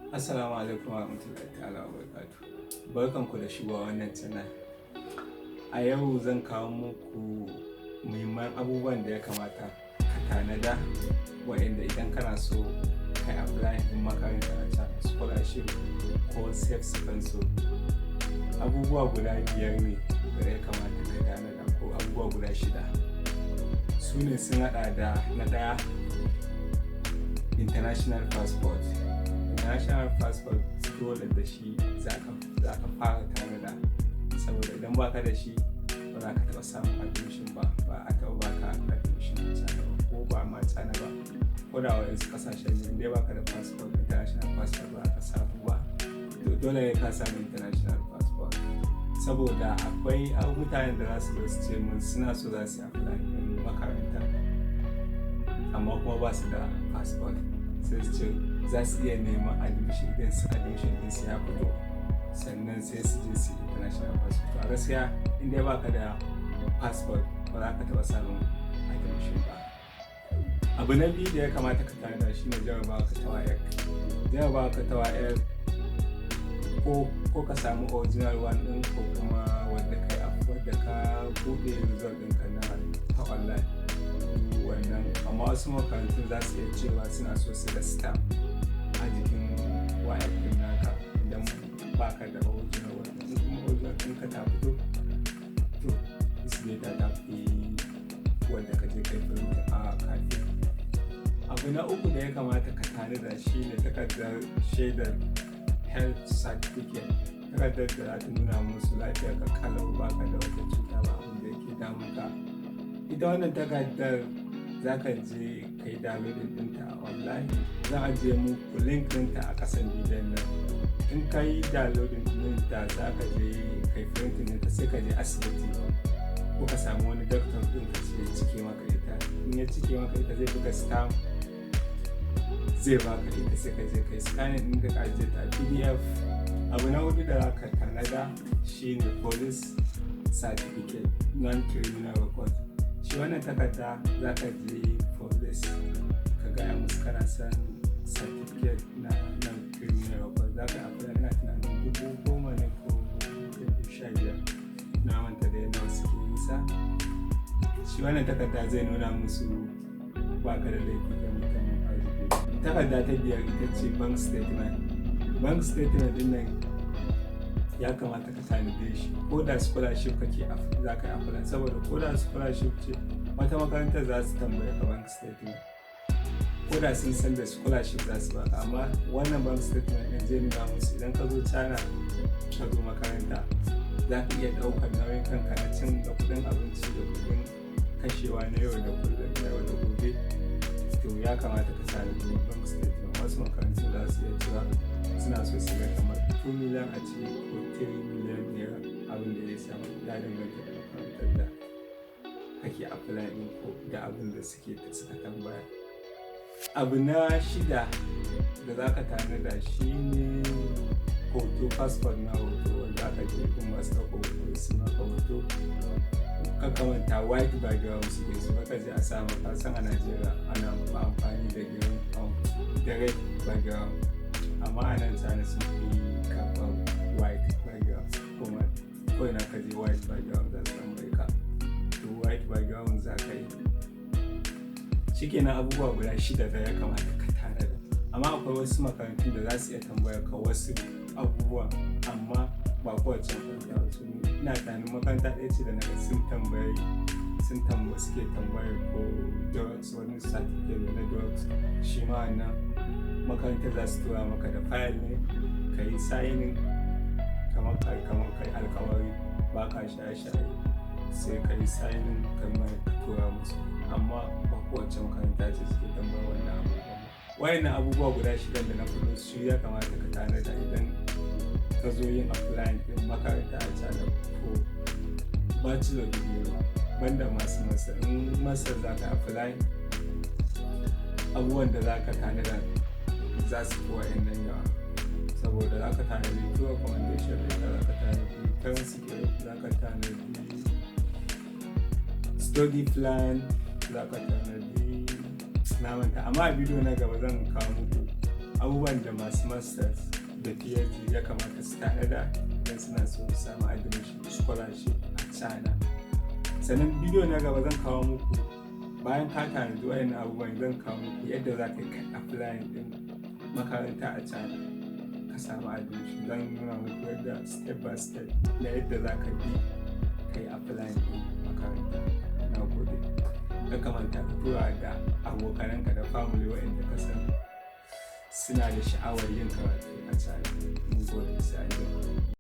Assalamu alaikum warahmatullahi ta'ala wa barakatuh. Barkanku da shigowa wannan channel. A yau zan kawo muku muhimman abubuwan da ya kamata ka tanada, wa'inda idan kana so ka yi applying ɗin makaranta a China, scholarship ko self sponsor. Abubuwa guda biyar ne da ya kamata ka tanada, ko abubuwa guda shida. Su ne sun haɗa da: na ɗaya, international passport. International passport dole da shi za ka fara tanada, saboda idan baka da shi ba za ka taɓa samun admission ba, ba a taɓa baka admission a China ba, ko ba ma China ba, ko da waɗansu ƙasashen ne, dai baka da passport, international passport, ba ka samu ba. To dole ne ka samu international passport, saboda akwai mutanen da za su zo su ce mun suna so za su yi apply ɗin makaranta, amma kuma ba su da passport. Sai su ce za su iya neman admission idan su admission din su ya fito, sannan sai su je su international passport. A gaskiya, in dai baka da passport, ba za ka taɓa samun admission ba. Abu na biyu da ya kamata ka tanada shine jarabawa ka ta WAEC. Jarabawa ka ta WAEC, ko ka samu original one din, ko kuma wadda kai wadda ka buɗe result ɗinka na ta online wannan. Amma wasu makarantun za su iya cewa suna so su ga stamp a jikin WAEC ɗin naka idan baka da original one. In kuma original ɗinka ta fito, to is better, ta fi wadda ka je kai printing a cafe. Abu na uku da ya kamata ka tanada shine takardar shaidar health certificate, takardar da za ta nuna musu lafiyar ka kalau, baka da wata cuta, ba abin da yake damun ka. Ita wannan takardar za ka je ka yi downloading ɗinta a online. Zan ajiye muku link ɗinta a ƙasan bidiyon nan. In ka yi downloading ɗinta, za ka je ka yi printing ɗinta, sai ka je asibiti ko ka samu wani doctor ɗin ka ce cike maka ita. In ya cike maka ita, zai buga stamp, zai baka ita, sai ka je ka yi scanning ɗin ka ajiye ta a PDF. Abu na hudu da za ka tanada shine police certificate, non criminal record. Shi wannan takarda, za ka je police ka gaya musu kana son certificate na non criminal record. Za ka apply, ina tunanin 10,000 ne ko 15,000, na manta da nawa suke nisa. Shi wannan takarda zai nuna musu baka da laifi, kai mutumin arziki. Takarda ta biyar ita ce bank statement. Bank statement din nan ya kamata ka tanade shi ko da scholarship kake za ka yi apply, saboda ko da scholarship ce, wata makarantar za su tambaye ka bank statement, ko da sun san da scholarship za su baka. Amma wannan bank statement din zai nuna musu idan ka zo China, ka zo makaranta, za ka iya ɗaukar nauyin kanka na cin da kuɗin abinci da kuɗin kashewa na yau da kullum, na yau da gobe. To ya kamata ka tanadi bank statement. Wasu makarantu za su iya cewa suna so su ga kamar 2 million a ciki ko 3 million naira, abin da ya samu, ya danganta da makarantar da kake apply din ko da abin da suka tambaya. Abu na shida da za ka tanada shine hoto, passport na hoto, wanda aka je kuma masu ɗaukar hoto su maka hoto. Ka manta, white background suke so. Ka je a sa maka san a Najeriya ana amfani da green, da red background, amma a nan China sun fi karɓar white background. Kuma ko ina ka je, white background za su tambaye ka, to white background za ka yi. Shikenan, abubuwa guda shida da ya kamata ka tanada. Amma akwai wasu makarantu da za su iya tambayar ka wasu abubuwa, amma ba kowace makaranta ba su. Ina tunanin makaranta ɗaya ce da naga sun tambayi sun tambayi suke tambayar ko drugs, wani certificate na drugs. Shi ma wannan makarantar za su tura maka da file ne, ka yi signing kamar kai alkawari ba ka shaye-shaye, sai ka yi signing kamar ka tura musu. Amma ba kowace makaranta ce suke tambayar wannan abubuwan ba. Wayannan abubuwa guda shida da na faɗo su ya kamata ka tanada idan ka zo yin applying ɗin makaranta a China ko bachelor degree, banda masu master. In master za ka apply, abubuwan da za ka tanada za su fi wa'annan yawa, saboda za ka tanadi two recommendation letter, za ka tanadi transcript, za ka tanadi study plan, za ka tanadi, na manta. Amma a bidiyo na gaba zan kawo muku. Abubuwan da masu masters da PhD ya kamata su tanada idan suna so su samu admission scholarship a China. Sannan bidiyo na gaba zan kawo muku, bayan ka tanadi waɗannan abubuwan, zan kawo muku yadda za ka yi applying ɗin makaranta a China ka samu admission. Zan nuna muku yadda step by step na yadda za ka bi ka yi applying ɗin makaranta. Na gode. Kar ka manta ka tura da abokananka da family waɗanda ka san suna da sha'awar yin karatu a China. Mun gode, sai anjima.